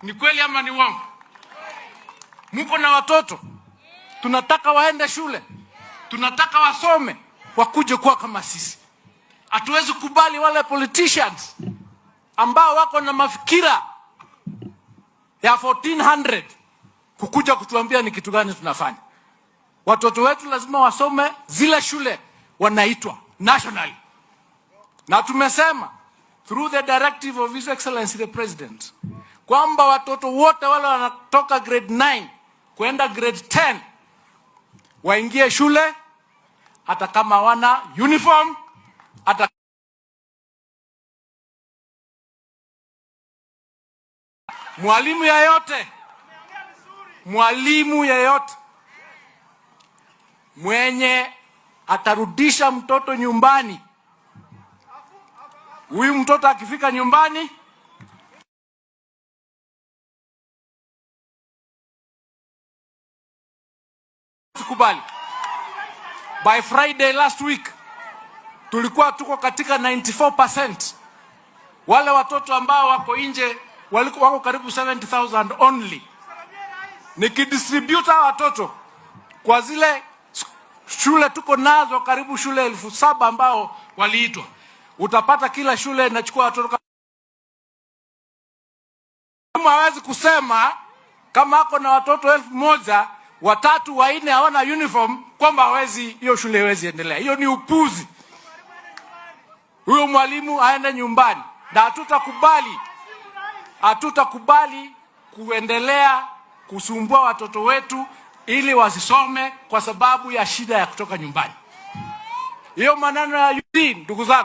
Ni kweli ama ni uongo? Muko na watoto, tunataka waende shule, tunataka wasome, wakuje kuwa kama sisi. Hatuwezi kubali wale politicians ambao wako na mafikira ya 1400 kukuja kutuambia ni kitu gani tunafanya. Watoto wetu lazima wasome zile shule wanaitwa nationally, na tumesema through the directive of His Excellency the President kwamba watoto wote wale wanatoka grade 9 kwenda grade 10 waingie shule hata kama wana uniform, hata mwalimu yeyote, mwalimu yeyote mwenye atarudisha mtoto nyumbani, huyu mtoto akifika nyumbani sikubali. By Friday last week tulikuwa tuko katika 94%. Wale watoto ambao wako nje walikuwa wako karibu 70,000 only. Nikidistribute hawa watoto kwa zile shule tuko nazo karibu shule 7,000 ambao waliitwa, utapata kila shule inachukua watoto. Hawezi kusema kama ako na watoto 1,000, watatu wanne hawana uniform kwamba hawezi, hiyo shule haiwezi endelea. Hiyo ni upuzi. Huyo mwalimu aende nyumbani, na hatutakubali kuendelea kusumbua watoto wetu ili wasisome kwa sababu ya shida ya kutoka nyumbani. Hiyo maneno ya UD, ndugu zangu.